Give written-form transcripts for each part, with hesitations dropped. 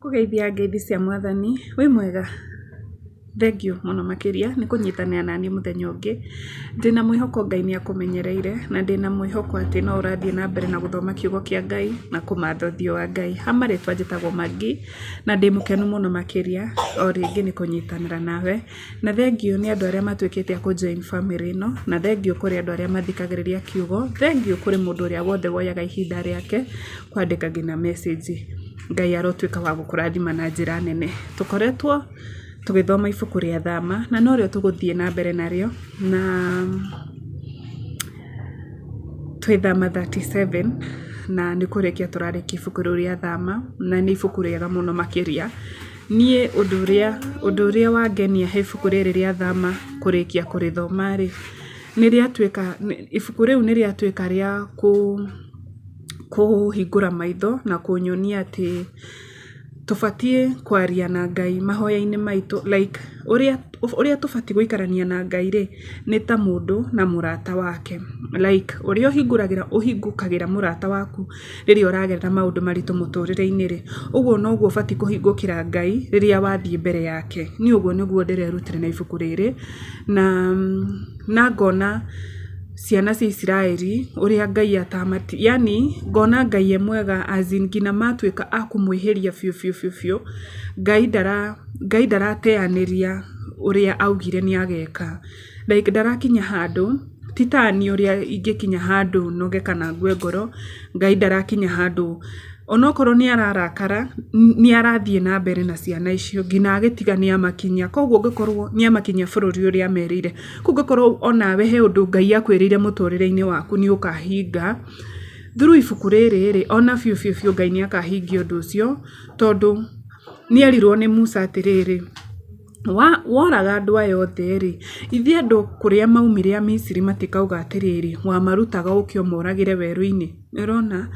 Kũgeithia ngeithi cia mwathani, wĩ mwega? Thengiũ mũno makĩria nĩ kũnyitanĩra naniĩ mũthenya ũngĩ, ndĩna mwĩhoko Ngai nĩ akũmenyereire na ndĩna mwĩhoko atĩ no ũrathiĩ na mbere na gũthoma kiugo kĩa Ngai na kũmatha ũthiũ wa Ngai. Ha marĩtwa njĩtagwo Maggie na ndĩ mũkenu mũno makĩria o rĩngĩ nĩ kũnyitanĩra nawe, na thengiũ nĩ andũ arĩa matuĩkĩte a kũ join bamĩrĩ ĩno, na thengiũ kũrĩ andũ arĩa mathikagĩrĩria kiugo, thengiũ kũrĩ mũndũ ũrĩa wothe woyaga ihinda rĩake kwandĩka nginya message. Ngai arotuĩka wa gũkũrathima na njĩra nene. Tũkoretwo tũgĩthoma ibuku rĩa Thama na norĩo tũgũthiĩ na mbere narĩo na twĩ Thama 37 na nĩ kũrĩkia tũrarĩkia ibuku rĩu rĩa Thama na nĩ ibuku rĩega mũno makĩria. Niĩ ũndũ ũrĩa ũndũ ũrĩa wangenia he ibuku rĩrĩ rĩa Thama kũrĩkia kũrĩthoma rĩ, nĩ rĩatuĩka ibuku rĩu nĩ rĩatuĩka rĩa kũ kũhingũra maitho na kũnyonia atĩ tũbatiĩ kwaria na Ngai mahoya-inĩ maitũ like ũrĩa ũrĩa tũbatiĩ gũikarania na Ngai rĩ, nĩ ta mũndũ na mũrata wake. Like ũrĩa ũhingũragĩra ũhingũkagĩra mũrata waku rĩrĩa ũragerera maũndũ maritũ mũtũrĩre-inĩ rĩ, ũguo noguo ũbatiĩ kũhingũkĩra Ngai rĩrĩa wathiĩ mbere yake. Niĩ ũguo nĩguo ndĩrerutire na ibuku rĩrĩ na na ngona ciana cia Isiraeli ũrĩa Ngai atamati yani ngona Ngai e mwega as in nginya matuĩka a kũmwĩhĩria biũ biũ biũ biũ, Ngai ndara Ngai ndarateanĩria ũrĩa augire nĩ ageka. Like ndarakinya handũ, ti ta niĩ ũrĩa ingĩkinya handũ noge kana ngue ngoro, Ngai ndarakinya handũ onokorwo nĩ ararakara, nĩ arathiĩ na mbere na ciana icio nginya agĩtiga nĩ amakinyia. Koguo ũngĩkorwo nĩ amakinyia bũrũri ũrĩa amerĩire, koguo ũngĩkorwo onawe he ũndũ Ngai akwĩrĩire mũtũrĩre-inĩ waku nĩ ũkahinga, through ibuku rĩrĩ rĩ, ona biũ biũ biũ Ngai nĩ akahingia ũndũ ũcio, tondũ nĩ erirwo nĩ Musa atĩrĩrĩ, woraga andũ aya othe rĩ, ithuĩ andũ kũrĩa maumire a Misiri matikauga atĩrĩrĩ, wamarutaga ũke ũmoragĩre werũ-inĩ. Nĩ ũrona?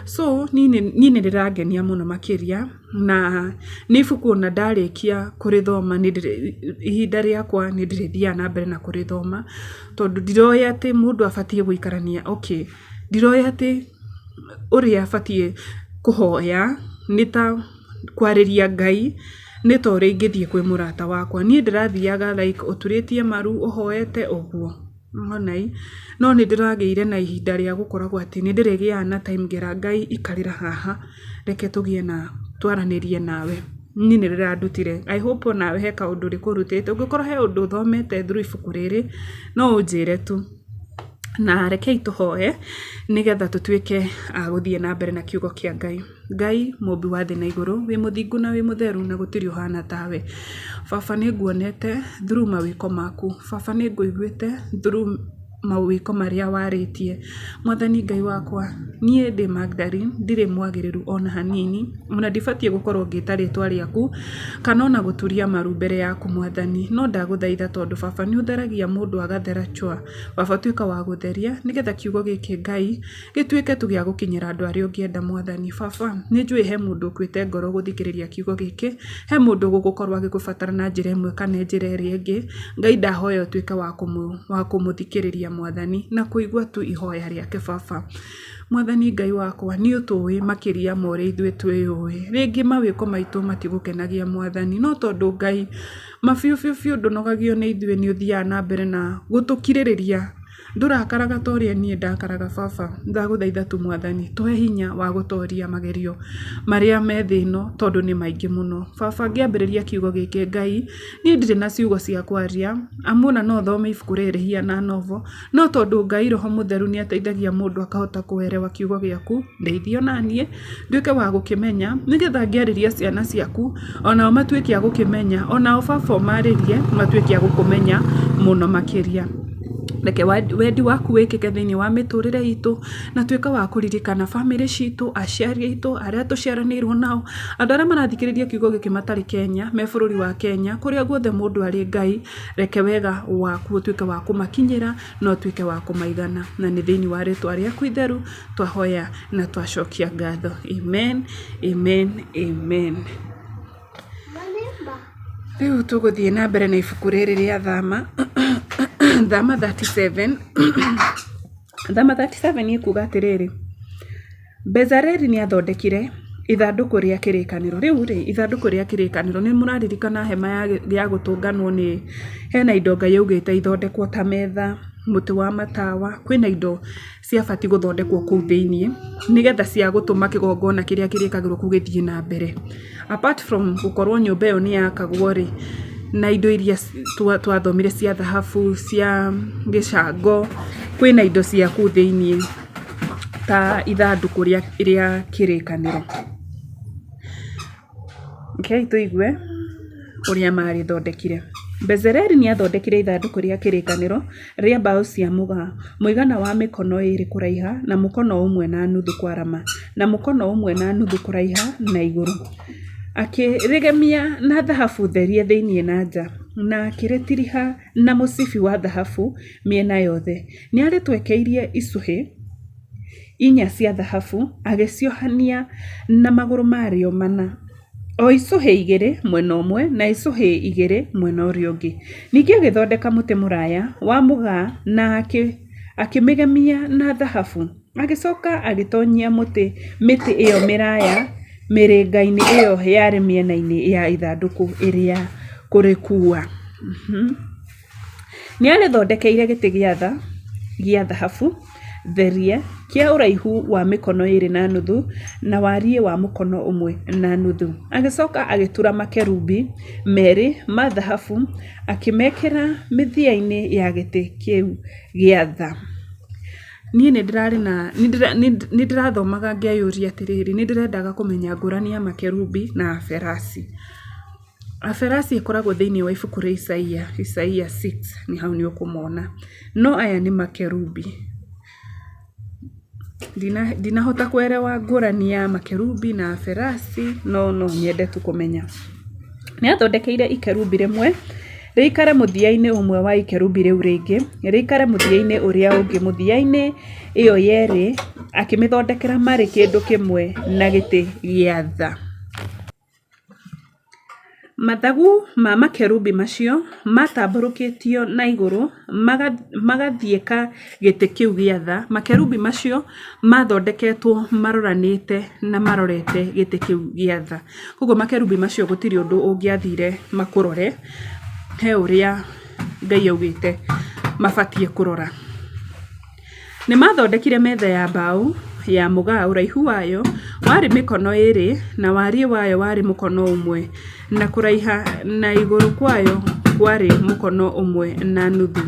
So niĩ nĩ rĩrangenia mũno makĩria na nĩ ibuku ona ndarĩkia kũrĩthoma ihinda rĩakwa nĩ ndĩrĩthiaga na mbere na kũrĩthoma tondũ ndiroĩ atĩ mũndũ abatiĩ gũikarania okay, ndiroĩ atĩ ũrĩa abatiĩ kũhoya nĩ ta kwarĩria Ngai nĩ ta ũrĩa ingĩthiĩ kwĩ mũrata wakwa. Niĩ ndĩrathiaga like ũturĩtie maru ũhoete ũguo. Nĩwona ĩ, no nĩ ndĩragĩire na ihinda rĩa gũkoragwo atĩ nĩ ndĩrĩgĩaga na time ngera Ngai ikarĩra haha reke tũgĩe na twaranĩrie nawe. Niĩ nĩ rĩrandutire. I hope onawe he kaũndũ rĩkũrutĩte. Ũngĩkorwo he ũndũ ũthomete through ibuku rĩrĩ, no ũnjĩre tu. Na rekei tũhoe nĩgetha tũtuĩke a gũthiĩ na mbere na kiugo kĩa Ngai. Ngai mũmbi wa thĩ na igũrũ, wĩ mũthingu na wĩ mũtheru na gũtirĩ ũhana tawe. Baba nĩ nguonete through mawĩko maku. Baba nĩ ngũiguĩte through mawĩko marĩa warĩtie. Mwathani Ngai wakwa, niĩ ndĩ Magdalene, ndirĩ mwagĩrĩru ona hanini, ona ndibatiĩ gũkorwo ngĩta rĩtwa rĩaku, kana ona gũturia maru mbere yaku Mwathani. No ndagũthaitha tondũ baba nĩ ũtheragia mũndũ agathera chwa. Baba tuĩka wa gũtheria, nĩgetha kiugo gĩkĩ Ngai, gĩtuĩke tu gĩa gũkinyĩra andũ arĩa ũngĩenda Mwathani. Baba, nĩ njũĩ he mũndũ ũkuĩte ngoro gũthikĩrĩria kiugo gĩkĩ, he mũndũ ũgũkorwo agĩgũbatara na njĩra ĩmwe kana njĩra ĩrĩa ĩngĩ. Ngai ndahoya ũtuĩke wa kũmũthikĩrĩria Mwathani na kũigua tu ihoya rĩake baba. Mwathani Ngai wakwa nĩ ũtũĩ makĩria ma ũrĩa ithuĩ twĩyũĩ. Rĩngĩ mawĩko maitũ matigũkenagia Mwathani, no tondũ Ngai ma biũ biũ biũ ndũnogagio nĩ ithuĩ nĩ ũthiaga na mbere na gũtũkirĩrĩria. Ndũrakaraga ta ũrĩa niĩ ndakaraga baba, ndagũthaitha tu Mwathani, tũhe hinya wa gũtoria magerio marĩa me thĩ ĩno tondũ nĩ maingĩ mũno. Baba ngĩambĩrĩria kiugo gĩkĩ Ngai, niĩ ndirĩ na ciugo cia kwaria, amu ona no thome ibuku rĩrĩ rĩhiana novel, no tondũ Ngai Roho Mũtheru nĩ ateithagia mũndũ akahota kũerewa kiugo gĩaku, ndeithia onaniĩ nduĩke wa gũkĩmenya, nĩgetha ngĩarĩria ciana ciaku, onao matuĩke a gũkĩmenya, onao baba ũmarĩrie, matuĩke a gũkũmenya mũno makĩria. Reke wendi waku wĩkĩke thĩinĩ wa mĩtũrĩre itũ, na tuĩke wa kũririkana bamĩrĩ citũ, aciari aitũ, arĩa tũciaranĩirwo nao, andũ arĩa marathikĩrĩria kiugo gĩkĩ matarĩ Kenya, me bũrũri wa Kenya, kũrĩa guothe mũndũ arĩ Ngai, reke wega waku ũtuĩke wa kũmakinyĩra, na ũtuĩke wa kũmaigana. Na nĩ thĩinĩ wa rĩtwa rĩaku itheru, twahoya na twacokia ngatho. Amen, amen, amen. Rĩu tũgũthiĩ na mbere na ibuku rĩrĩ rĩa Thama, Thama 37. Thama 37 ĩkuga atĩrĩrĩ, Bezaleli nĩ athondekire Ithandũkũ rĩa kĩrĩkanĩro. Rĩu rĩ, ithandũkũ rĩa kĩrĩkanĩro, nĩ mũraririkana hema ya gũtũnganwo nĩ hena indo Ngai augĩte ithondekwo ta metha, mũtĩ wa matawa, kwĩna indo ciabatiĩ gũthondekwo kũu thĩiniĩ, nĩgetha cia gũtũma kĩgongona kĩrĩa kĩrĩkagĩrwo kũu gĩthiĩ na mbere. Apart from gũkorwo nyũmba ĩyo nĩ yakagwo rĩ, na indo iria twathomire cia thahabu, cia gĩcango, kwĩna indo cia kũu thĩiniĩ ta ithandũkũ rĩa kĩrĩkanĩro. Rekei tũigue ũrĩa marĩthondekire. Bezaleli nĩ aathondekire ithandũkũ rĩa kĩrĩkanĩro rĩa mbaũ cia mũgaa, mũigana wa mĩkono ĩĩrĩ kũraiha na mũkono ũmwe na nuthu kwarama, na mũkono ũmwe na nuthu kũraiha na igũrũ. Akĩrĩgemia na thahabu therie thĩinĩ na nja, na akĩrĩtiriha na mũcibi wa thahabu mĩena yothe. Nĩ arĩtwekeirie icũhĩ inya cia thahabu, agĩciohania na magũrũ marĩo mana, o icũhĩ igĩrĩ mwena ũmwe na icũhĩ igĩrĩ mwena ũrĩa ũngĩ. Ningĩ agĩthondeka mũtĩ mũraya wa mũgaa na akĩmĩgemia na thahabu. Agĩcoka agĩtonyia mũtĩ mĩtĩ ĩyo mĩraya mĩrĩnga-inĩ ĩyo yarĩ mĩena-inĩ ya ithandũkũ ĩrĩa kũrĩkuua. Nĩ arĩthondekeire gĩtĩ gĩa tha gĩa thahabu therie kĩa ũraihu wa mĩkono ĩĩrĩ na nuthu na wariĩ wa mũkono ũmwe na nuthu. Agĩcoka agĩtura makerubi merĩ ma thahabu akĩmekĩra mĩthia-inĩ ya gĩtĩ kĩu gĩa tha. Niĩ nĩ ndĩrarĩ na nĩ ndĩrathomaga ngeyũria atĩrĩrĩ, nĩ ndĩrendaga kũmenya ngũrani ya makerubi na aberasi. Aberasi ĩkoragwo thĩinĩ wa ibuku rĩa Isaia, Isaia 6 nĩ hau nĩ ũkũmona. No aya nĩ makerubi. Ndinahota kuelewa ngũrani ya makerubi na aberasi, no no nyende tu kũmenya. Nĩ aathondekeire ikerubi rĩmwe rĩikare mũthia-inĩ ũmwe wa ikerubi rĩu rĩngĩ rĩikare mũthia-inĩ ũrĩa ũngĩ mũthia-inĩ ĩyo yerĩ akĩmĩthondekera marĩ kĩndũ kĩmwe na gĩtĩ gĩa tha. Mathagu ma makerubi macio maatambũrũkĩtio na igũrũ magathiĩka gĩtĩ kĩu gĩa tha, makerubi macio maathondeketwo maroranĩte na marorete gĩtĩ kĩu gĩa tha. Koguo makerubi macio gũtirĩ ũndũ ũngĩathire makũrore, he ũrĩa Ngai augĩte mabatiĩ kũrora. Nĩ maathondekire metha ya mbaũ ya mũgaa, ũraihu wayo warĩ mĩkono ĩĩrĩ na wariĩ wayo warĩ mũkono ũmwe, na kũraiha na igũrũ kwayo kwarĩ mũkono ũmwe na nuthu.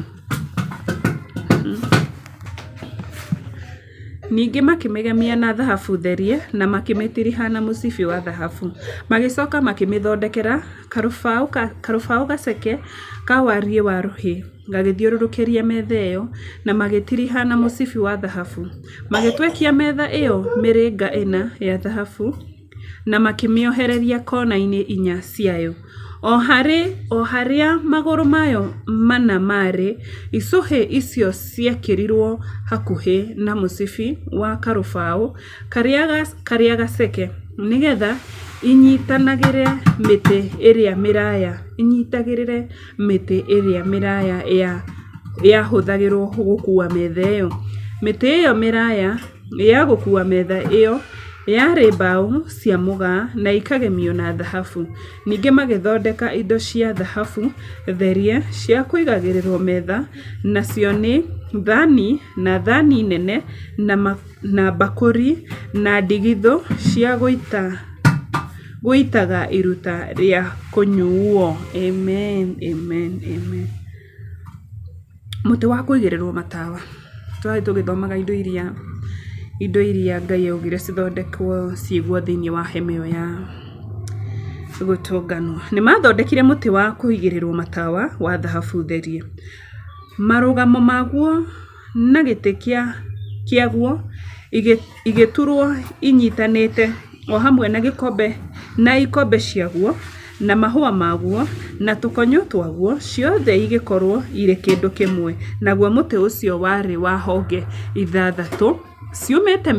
Ningĩ makĩmĩgemia na thahabu therie na makĩmĩtiriha na mũcibi wa thahabu. Magĩcoka makĩmĩthondekera karũbaũ gaceke ka wariĩ wa rũhĩ gagĩthiũrũrũkĩria metha ĩyo, na magĩtiriha na mũcibi wa thahabu. Magĩtwekia metha ĩyo mĩrĩnga ĩna ya thahabu na makĩmĩohereria kona-inĩ inya ciayo, o harĩa magũrũ mayo mana maarĩ. Icũhĩ icio ciekĩrirũo hakuhĩ na mũcibi wa karũbaũ karĩa gaceke, nĩgetha ĩnyitanagĩre mĩtĩ ĩrĩa mĩraya ĩnyitagĩrĩre mĩtĩ ĩrĩa mĩraya yahũthagĩrũo gũkuua metha ĩyo. Mĩtĩ ĩyo mĩraya ya gũkuua metha ĩyo yarĩ mbaũ cia mũgaa na ĩkagemio na thahabu. Ningĩ magĩthondeka indo cia thahabu therie cia kũigagĩrĩrũo metha, nacio nĩ thani, na thani nene, na mbakũri, na ndigithũ cia gũitaga iruta rĩa kũnyuuo. Amen, amen, amen. Mũtĩ wa kũigĩrĩrwo matawa. Tũrathiĩ tũgĩthomaga indo iria indo iria Ngai augire cithondekwo ciigwo thĩinĩ wa hema ĩyo ya gũtũnganwo. Nĩ mathondekire mũtĩ wa kũigĩrĩrwo matawa wa thahabu therie. Marũgamo maguo na gĩtĩ kĩaguo igĩturwo inyitanĩte o hamwe na gĩkombe na ikombe ciaguo, na mahũa maguo, na tũkonyo twaguo, ciothe igĩkorũo irĩ kĩndũ kĩmwe, naguo mũtĩ ũcio warĩ wa honge ithathatũ ciumĩte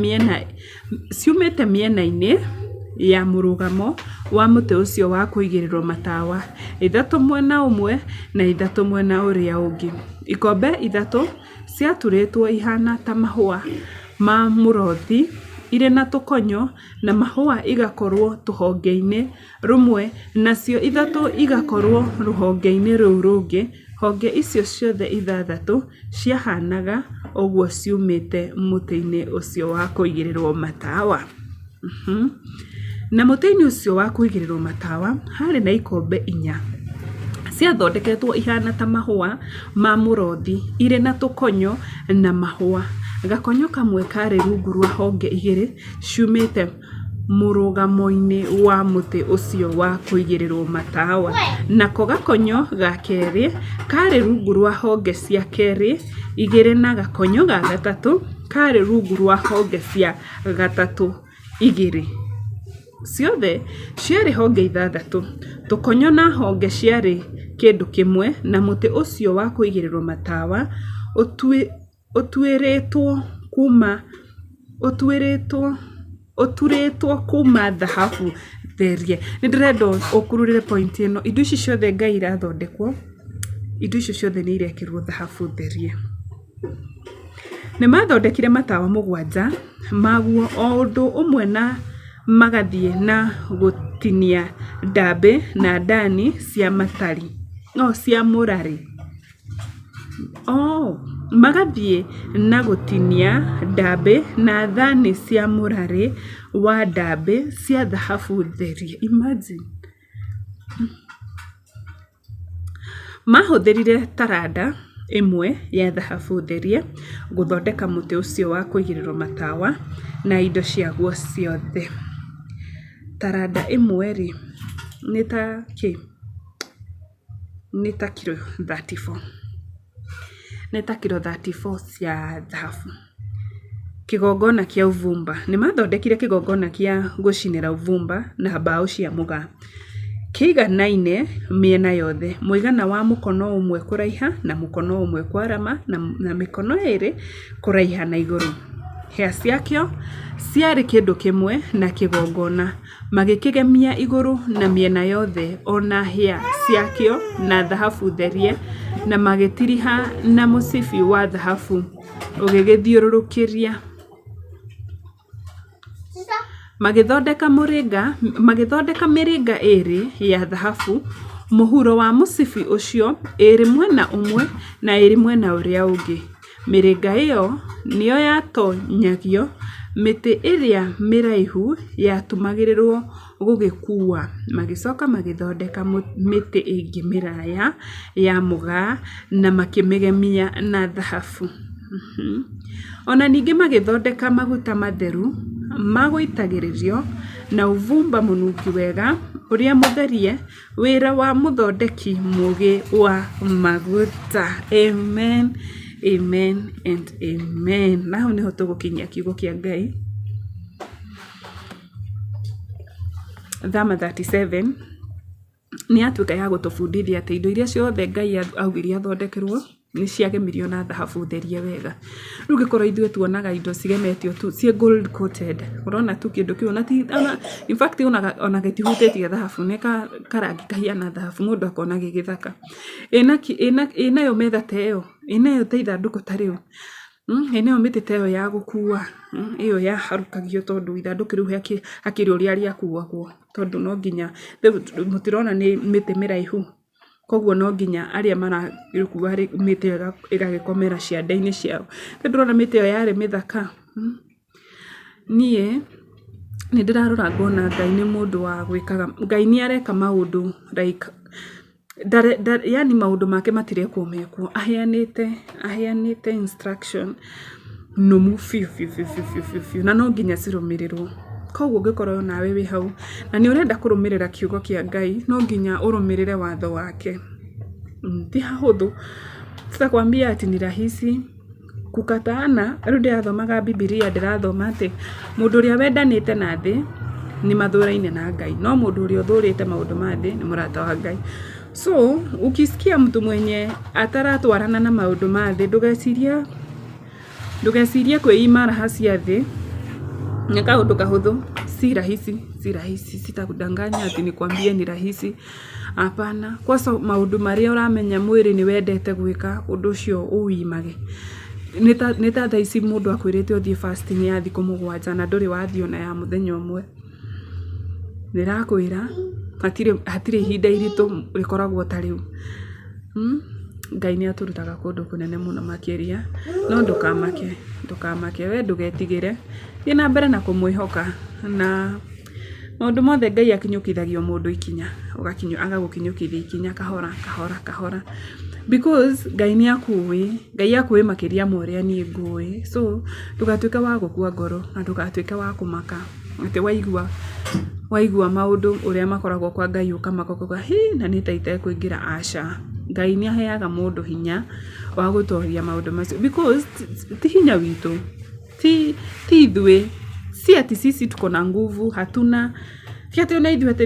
mĩena-inĩ ya mũrũgamo wa mũtĩ ũcio wa kũigĩrĩrũo matawa, ithatũ mwena ũmwe na ithatũ mwena ũrĩa ũngĩ. Ikombe ithatũ ciaturĩtwo ihaana ta mahũa ma mũrothi. irĩ na tũkonyo na mahũa igakorũo tũhonge-inĩ rũmwe nacio 3 igakorũo rũhonge-inĩ rũu rũngĩ, honge icio ciothe 6 ciahaanaga ũguo ciumĩte mũtĩ-inĩ ũcio wa kũigĩrĩrũo matawa. Na mũtĩ-inĩ ũcio wa kũigĩrĩrũo matawa haarĩ na ikombe 4 ciathondeketwo ihaana ta mahũa ma mũrothi irĩ na tũkonyo na mahũa. Gakonyo kamwe kaarĩ rungu rwa honge 2 ciumĩte mũrũgamo-inĩ wa mũtĩ ũcio wa kũigĩrĩrũo matawa, nako gakonyo ga kerĩ kaarĩ rungu rwa honge cia kerĩ 2 na gakonyo ga gatatũ kaarĩ rungu rwa honge cia gatatũ 2. Ciothe ciarĩ honge 6. Tũkonyo na honge ciarĩ kĩndũ kĩmwe na mũtĩ ũcio wa kũigĩrĩrũo matawa ũtuĩrĩtwo kuuma ũtuĩrĩtwo ũturĩtwo kuuma thahabu therie. Nĩ ndĩrenda ũkururĩre point ĩno. Indo ici ciothe Ngai irathondekwo, indo icio ciothe nĩ irekĩrwo thahabu therie. Nĩ maathondekire matawa 7 maguo o ũndũ ũmwe na magathiĩ na gũtinia ndambĩ na ndani cia matari no cia mũrarĩ. Oh, magathiĩ na gũtinia ndambĩ na thani cia mũrarĩ wa ndambĩ cia thahabu therie. Imagine. Maahũthĩrire taranda ĩmwe ya thahabu therie gũthondeka mũtĩ ũcio wa kũigĩrĩrũo matawa na indo ciaguo ciothe. Taranda ĩmwe-rĩ, nĩ ta kĩ? Nĩ ta kiro 34. Nĩ ta kiro 34 cia thahabu. Kĩgongona kĩa ũbumba. Nĩ maathondekire kĩgongona kĩa gũcinĩra ũbumba na mbaũ cia mũgaa. Kĩiganaine mĩena yothe, mũigana wa mũkono ũmwe kũraiha na mũkono ũmwe kwarama na mĩkono 2 kũraiha na igũrũ. Hĩa ciakĩo ciarĩ kĩndũ kĩmwe na kĩgongona, magĩkĩgemia igũrũ na mĩena yothe o na hĩa ciakĩo na thahabu therie, na magĩtiriha na mũcibi wa thahabu ũgĩgĩthiũrũrũkĩria. Magĩthondeka mũrĩnga, magĩthondeka mĩrĩnga ĩĩrĩ ya thahabu mũhuro wa mũcibi ũcio, ĩĩrĩ mwena ũmwe na ĩĩrĩ mwena ũrĩa ũngĩ. Mĩrĩnga ĩyo nĩyo yatoonyagio mĩtĩ ĩrĩa mĩraihu yatumagĩrĩrwo gũgĩkuua. Magĩcoka magĩthondeka mĩtĩ ĩngĩ mĩraya ya mũgaa na makĩmĩgemia na thahabu. O na ningĩ magĩthondeka maguta matheru ma gũitagĩrĩrio, na ũbumba mũnungi wega ũrĩa mũtherie, wĩra wa mũthondeki mũũgĩ wa maguta. Amen, amen and amen. Na hau nĩho tũgũkinyia kiugo kĩa Ngai. Thama 37 nĩ yatuĩka ya gũtũbundithia atĩ indo iria ciothe Ngai augire athondekerwo nĩ ciagemirio na thahabu therie wega. Rĩu ũngĩkorwo ithuĩ tuonaga indo cigemetio tu ciĩ gold coated, ũrona tu kĩndũ kĩu ona ti ona in fact ona gĩtihutĩtie thahabu nĩ karangi kahiana thahabu mũndũ akona gĩ gĩthaka. Ĩnayo metha ta ĩyo, ĩnayo ta ithandũkũ ta rĩu. Ĩ nayo mĩtĩ ta ĩyo ya gũkua, ĩyo yaharũkagio tondũ ithandũkũ rĩu hakĩrĩ ũrĩa rĩakuagwo tondũ no nginya, rĩu mũtirona nĩ mĩtĩ mĩraihu, koguo no nginya arĩa mararĩkua mĩtĩ ĩyo ĩgagĩkomera ciande-inĩ ciao. Rĩu ndũrona mĩtĩ ĩyo yarĩ mĩthaka? Niĩ nĩ ndĩrarora ngona Ngai nĩ mũndũ wa gwĩkaga, Ngai nĩ areka maũndũ like yaani maũndũ make matirekwo mekwo, aheanĩte aheanĩte instruction nũmu biũ biũ biũ biũ biũ biũ biũ, na no nginya cirũmĩrĩrwo. Koguo ũngĩkorwo nawe wĩ hau na nĩ ũrenda kũrũmĩrĩra kiugo kĩa Ngai, no nginya ũrũmĩrĩre watho wake. Ti hahũthũ, sitakwambia ati ni rahisi Kukataana, rĩu ndĩrathomaga Bibilia ndĩrathoma atĩ mũndũ ũrĩa wendanĩte na thĩ nĩ mathũraine na Ngai, no mũndũ ũrĩa ũthũrĩte maũndũ ma thĩ nĩ mũrata wa Ngai. So ukisikia mtu mwenye ataratwarana na maũndũ ma thĩ ndũgecirie ndũgecirie kwĩima raha cia thĩ nĩ kaũndũ kahũthũ, si rahisi, si rahisi, sitakudanganya ati nikwambie ni rahisi. Hapana, kwanza maũndũ marĩa ũramenya mwĩrĩ nĩ wendete gwĩka ũndũ ũcio ũwimage. Nĩ ta thaa ici mũndũ akwĩrĩte ũthiĩ fasting ya thikũ 7 na ndũrĩ wathiĩ ona ya mũthenya ũmwe. Ndĩrakwĩra hatirĩ ihinda iritũ rĩkoragwo ta rĩu. Ngai nĩ atũrutaga kũndũ kũnene mũno makĩria, no ndũkamake, ndũkamake, we ndũgetigĩre, thiĩ na mbere na kũmwĩhoka na maũndũ mothe Ngai akinyũkithagia o mũndũ ikinya, agagũkinyũkithia ikinya kahora kahora kahora because Ngai nĩ akũĩ, Ngai akũĩ makĩria ma ũrĩa niĩ ngũĩ, so ndũgatuĩke wa gũkua ngoro na ndũgatuĩke wa kũmaka atĩ waigua waigua maũndũ ũrĩa makoragwo kwa Ngai ũkamaka ũkauga hĩ na nĩ ta itekũingĩra, aca. Ngai nĩ aheaga mũndũ hinya wa gũtoria maũndũ macio because ti hinya witũ, ti ithuĩ, si ati sisi tuko na nguvu, hatuna, ti atĩ ona ithuĩ atĩ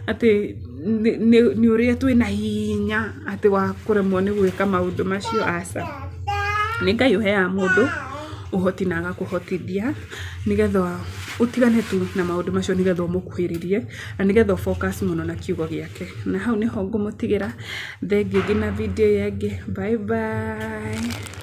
atĩ nĩ ũrĩa twĩna hinya atĩ wa kũremwo nĩ gwĩka maũndũ macio, aca. Nĩ Ngai ũheaga mũndũ ũhoti na agakũhotithia nĩgetha ũtigane tu na maũndũ macio nĩgetha ũmũkuhĩrĩrie na nĩgetha ũ focus mũno na kiugo gĩake. Na hau nĩho ngũmũtigĩra, thengiũ nginya video ĩyo ĩngĩ. Bye bye.